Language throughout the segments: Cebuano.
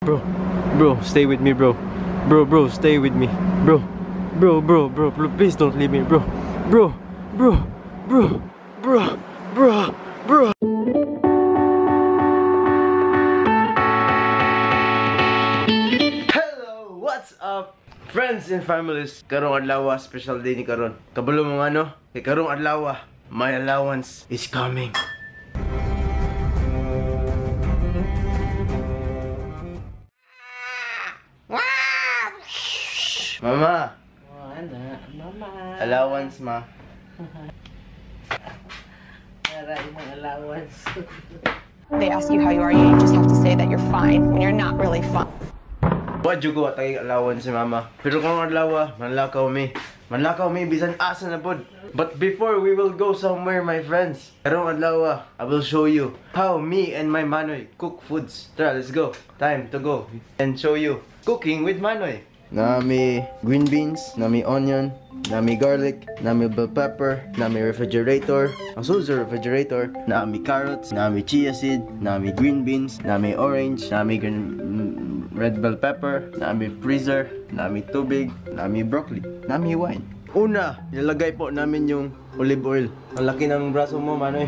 Bro, bro, stay with me, bro. Bro, bro, stay with me. Bro, bro, bro, bro, bro, please don't leave me, bro. Bro, bro, bro, bro, bro, bro. Hello, what's up? Friends and families, karong adlaw, special day ni karon. Kabalo mo nga no? Kay karong adlaw, my allowance is coming. Mama. Wala, mama. Allowance, ma. Para imong allowance. They ask you how you are, you just have to say that you're fine when you're not really fine. Wa jud ko atay allowance si mama. Pero karong adlaw, manlakaw mi. Manlakaw mi bisan asa na pod. But before we will go somewhere, my friends, karong adlaw, I will show you how me and my Manoy cook foods. Tara, let's go. Time to go and show you cooking with Manoy. Nami green beans, nami onion, nami garlic, nami bell pepper, nami refrigerator, ang sulod sa refrigerator, nami carrots, nami chia seed, nami green beans, nami orange, nami green, red bell pepper, nami freezer, nami tubig, nami broccoli, nami wine. Una, nilagay po namin yung olive oil. Ang laki ng braso mo, Manoy.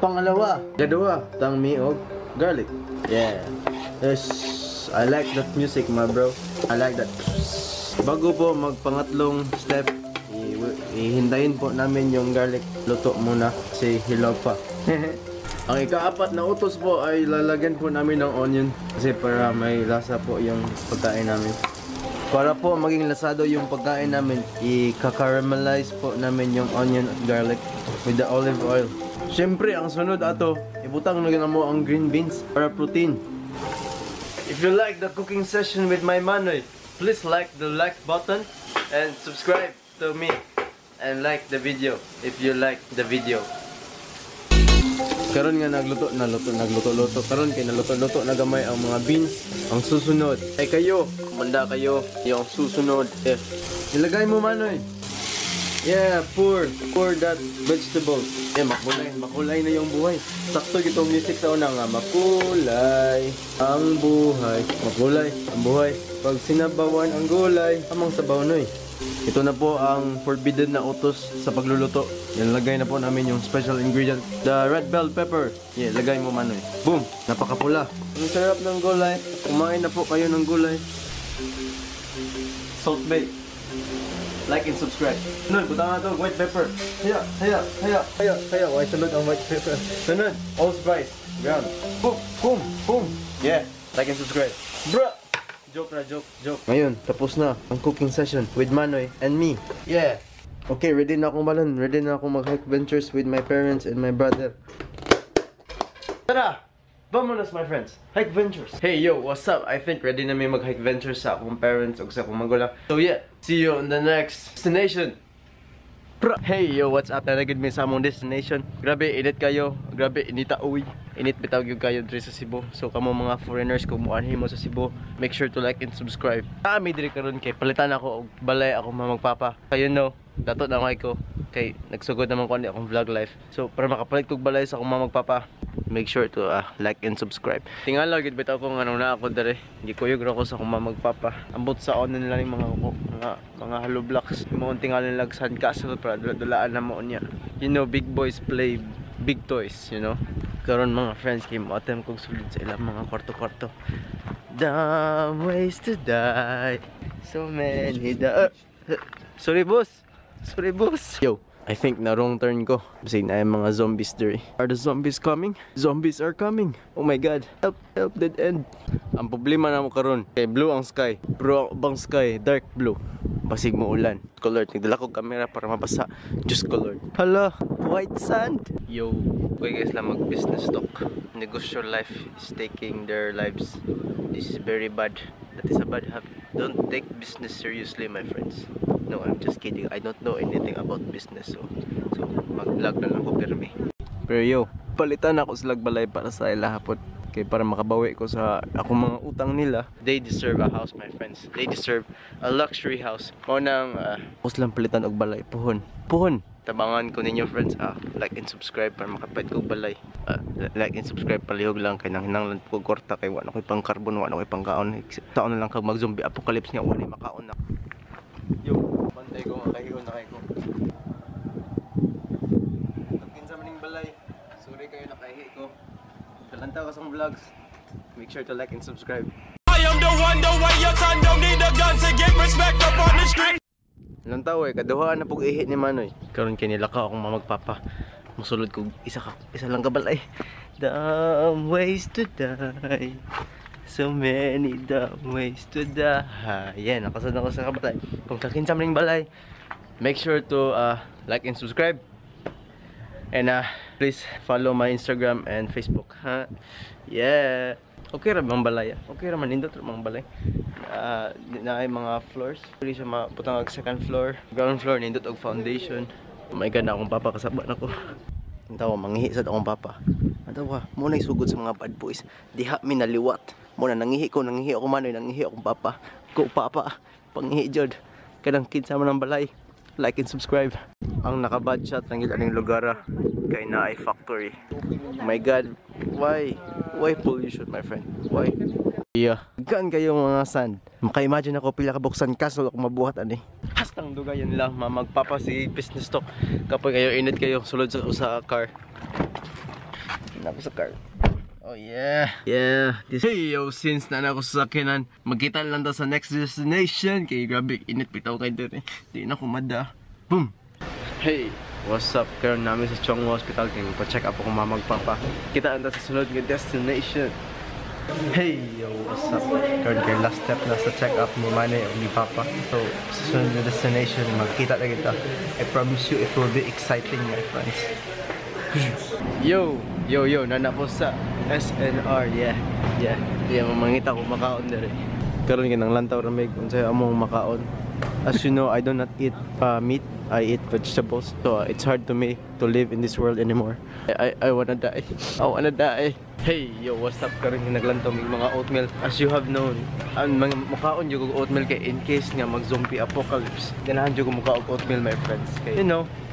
Pangalawa, gadawa, tangmi og garlic. Yeah. Yes. I like that music, my bro. I like that. Bago po magpangatlong step, ihintayin po namin yung garlic. Luto muna kasi hilaw pa. Ang ikaapat na utos po ay lalagyan po namin ng onion kasi para may lasa po yung pagkain namin. Para po maging lasado yung pagkain namin, i-caramelize po namin yung onion at garlic with the olive oil. Siyempre, ang sunod ato, ibutang na mo ang green beans para protein. If you like the cooking session with my Manoy, please like the like button and subscribe to me and like the video if you like the video. Karon nga nagluto, naluto, nagluto-luto. Karon kay naluto-luto na gamay ang mga beans. Ang susunod ay kayo, kumanda kayo yung susunod. Yeah. Ilagay mo, Manoy. Yeah, pour that vegetable. Yeah, makulay, makulay na yung buhay. Sakto gitong music sa una nga, makulay ang buhay. Makulay ang buhay. Pag sinabawan ang gulay, amang sabaw noy. Ito na po ang forbidden na utos sa pagluluto. Yan, lagay na po namin yung special ingredient, the red bell pepper. Yeah, lagay mo, Manoy. Boom! Napakapula. Ang sarap ng gulay. Kumain na po kayo ng gulay. Salt Bae. Like and subscribe. Sunod, butang na ito, white pepper. Haya, haya, haya, haya, haya. Why sunod ang white pepper? Sunod, allspice. Ground. Boom, boom, boom. Yeah, like and subscribe. Bruh! Joke na, joke, joke. Ngayon, tapos na ang cooking session with Manoy and me. Yeah! Okay, ready na akong balon. Ready na akong mag-hike ventures with my parents and my brother. Tara! Vamonos, my friends! Hike ventures! Hey, yo, what's up? I think ready na may mag-hike ventures sa akong parents o sa akong magulang. So yeah, see you on the next destination! Hey, yo, what's up? Nalagid mi sa among destination. Grabe, init kayo. Grabe, inita uwi. Init bitaw gyud kayo diri sa Cebu. So kamo mga foreigners kung muanhi mo sa Cebu, make sure to like and subscribe. Ami diri karon kay palitan ako og balay ako mamagpapa. Kayo no, dato na kay ko kay nagsugod naman ko ani akong vlog life. So para makapalit kog balay sa akong mamagpapa, make sure to like and subscribe. Tingala gyud bitaw ko nga na ako diri. Gikuyog ra ko sa akong mamagpapa. Ambot sa on nila ning mga hollow blocks. Mo tingala nila sand castle para dulaan na mo niya. You know, big boys play big toys, you know. Karon mga friends kay mo attempt kog sulod sa ilang mga kwarto-kwarto. Dumb ways to die. So many the sorry boss. Sorry boss. Yo, I think na wrong turn ko. Kasi na yung mga zombies there. Are the zombies coming? Zombies are coming. Oh my god. Help, help, dead end. Ang problema na mo karon kay blue ang sky. Pero ang ubang sky dark blue. Basig mo ulan. Colored. Nagdala ko camera para mabasa. Just colored. Hala, white sand. Yo, okay guys lang mag business talk. Negosyo life is taking their lives. This is very bad. That is a bad habit. Don't take business seriously, my friends. No, I'm just kidding. I don't know anything about business. So mag-vlog na lang ko pirmi. Pero yo, palitan ako sa lagbalay para sa ila hapon. Kay para makabawi ko sa akong mga utang nila. They deserve a house, my friends. They deserve a luxury house. Mao nang ako silang palitan og balay. Puhon. Puhon. Tabangan ko ninyo, friends, ah, like and subscribe para makapait ko balay. Ah, like and subscribe palihog lang kay nanghinanglan ko kwarta kay wa na koy pang carbon, wa na koy pangkaon. Taon na lang kag mag zombie apocalypse nga wa na makaon na. Yo, bantay ko nga kahigon na kay ko. Kinsa man ning balay. Sorry kayo, nakaihi ko. Kalantaw ka sa akong vlogs. Make sure to like and subscribe. I am the one, the way your son don't need a gun to get respect up on the street. Lantaw eh, kaduhaan na pug ihi ni Manoy. Karon kay nilakaw akong mamagpapa. Musulod ko isa ka, isa lang ka balay. Dumb ways to die. So many dumb ways to die. Yeah, nakasad ako sa kabalay. Kung kakinsa man ning balay, make sure to like and subscribe. And please follow my Instagram and Facebook. Ha? Yeah. Okay ra bang balay, ah? Okay ra man, nindot ra mang balay. Na ay mga floors. Pwede siya mabutang og second floor. Ground floor nindot og foundation. Oh my God, na akong papa, kasaba nako. Tawa manghihi sad akong papa. Tawa, mo na sugod sa mga bad boys. Diha mi naliwat. Mo na nangihi ko, nangihi ako manoy, nangihi akong papa. Ko papa, panghihi jud. Kanang kinsa man ang balay. Like and subscribe. Ang naka-bad shot ng aning lugar, ah, kay naay factory. Oh my God, why? Why pollution, my friend? Why? Yeah. Gaan kayo mga sand. Maka-imagine ako pila ka buksan castle ako mabuhat ani. Hastang dugayan lang, magpapa si business talk. Kapag kayo init kayo sulod sa car. Nako sa car. Oh yeah. Yeah. This. Hey yo, since na ako sa sakyanan, magkita lang ta sa next destination. Kay grabe init bitaw kay diri. Di na ko mada. Boom. Hey, what's up? Karon namin sa Chong Hua Hospital kay pa-check up ako mamagpapa. Kita ta sa sunod nga destination. Hey, yo, what's up? Karon kay last step na sa check up ni Manay o ni Papa. So, sa sunod na destination, magkita na kita. I promise you, it will be exciting, my friends. Yo, yo, yo, nana po sa SNR, yeah. Yeah, mamangita ko makaon dere. Karon kay nang lantaw ra mig unsay among makaon. As you know, I do not eat meat. I eat vegetables. So it's hard to me to live in this world anymore. I wanna die. I wanna die. Hey, yo, what's up? Karon kay naglantaw mig mga oatmeal. As you have known, ang mga mukaon jud og oatmeal kay in case nga mag zombie apocalypse. Ganahan jud ko mukaon og oatmeal, my friends. Kay,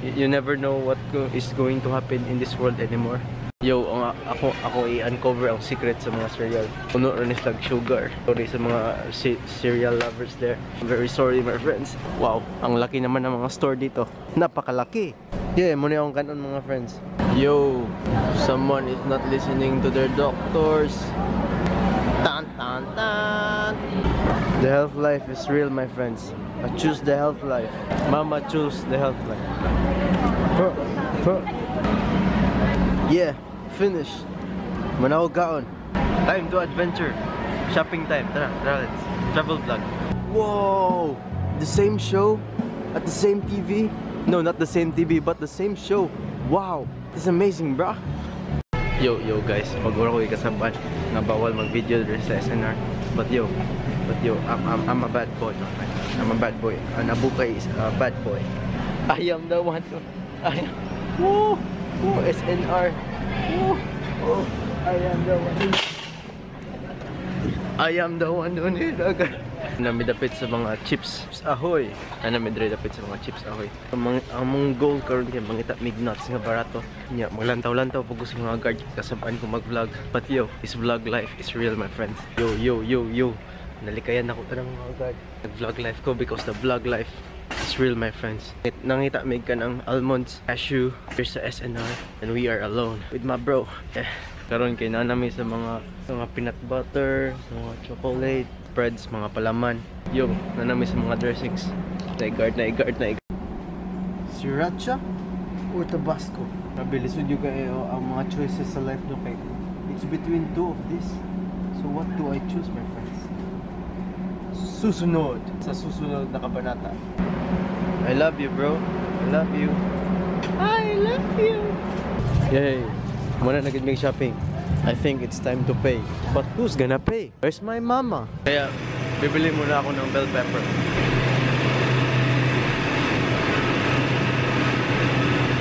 you never know what is going to happen in this world anymore. Yo, ang ako i-uncover ang secret sa mga cereal. Puno rin sila sugar. Sorry sa mga cereal lovers there. I'm very sorry, my friends. Wow, ang laki naman ng mga store dito. Napakalaki. Yeah, muna akong kanon, mga friends. Yo, someone is not listening to their doctors. Tan tan tan. The health life is real, my friends. I choose the health life. Mama choose the health life. Huh, huh. Yeah, finish. Muna ako kaon. Time to adventure. Shopping time. Tara, tara, let's travel vlog. Whoa! The same show at the same TV? No, not the same TV, but the same show. Wow! It's amazing, bro. Yo, yo guys, pag-ura ko ikasaban nga bawal mag-video diri sa SNR. But yo, I'm a bad boy, my friend. I'm a bad boy. An Abukay is a bad boy. I am the one. I am. Woo! Woo! SNR. Woo! Oh, I am the one. I am the one who need a gun. Nami dapit sa mga Chips Ahoy. Ano nami diri dapit sa mga Chips Ahoy. Ang mga goal karon kay mangita mig nuts nga barato. Nya maglantaw-lantaw pag gusto mga guard kasabaan ko mag-vlog. But yo, this vlog life is real, my friends. Yo, yo, yo, yo. Nalikayan ako tanang mga guard. Nag-vlog life ko because the vlog life is real, my friends. Nangita mig kanang almonds, cashew here sa SNR and we are alone with my bro. Yeah. Karon kay nanami sa mga peanut butter, sa mga chocolate, spreads, mga palaman. Yo, nanami sa mga dressings. Na guard, na guard, na Sriracha or Tabasco? Mabilis jud kayo ang mga choices sa life no kay it's between two of this. So what do I choose, my friends? Susunod sa susunod na kabanata. I love you, bro. I love you. I love you. Yay. Muna na make shopping. I think it's time to pay. But who's gonna pay? Where's my mama? Kaya, bibili muna ako ng bell pepper.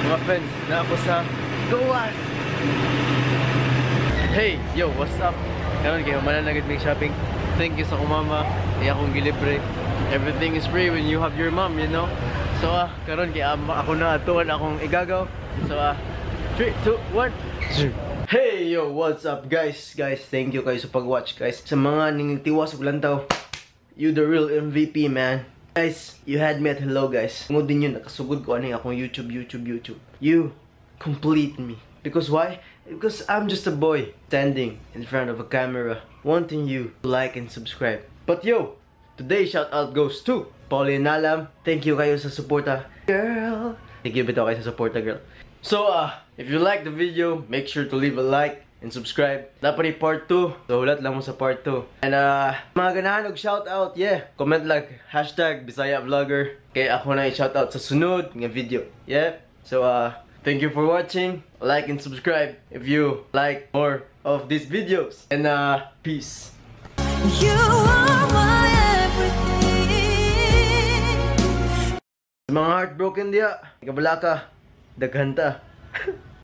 Mga friends, na ako sa Goas! Hey! Yo, what's up? Karon kayo, mana na make shopping. Thank you sa kumama. Ay akong gilibre. Everything is free when you have your mom. So karon kay ako na atuan akong igagaw. So 3, 2, 1. Hey yo, what's up, guys? Guys, thank you kayo sa pag-watch, guys. Sa mga ningtiwas og lantaw, you the real MVP, man. Guys, you had me at hello, guys. Tungod din yun, nakasugod ko aning akong YouTube, YouTube, YouTube. You complete me. Because why? Because I'm just a boy standing in front of a camera wanting you to like and subscribe. But yo, today shout out goes to Pauline Nalam. Thank you kayo sa suporta, girl. Thank you bitaw kayo sa suporta, girl. So, if you like the video, make sure to leave a like and subscribe. Dapat part 2. So, hulat lang mo sa part 2. And, mga ganahan og shout out, yeah. Comment lang, #BisayaVlogger. Kay ako na i-shout out sa sunod nga video. Yeah. So, thank you for watching. Like and subscribe if you like more of these videos. And, peace. You are my everything. Sa mga heartbroken diya, kabala ka, daghan ta.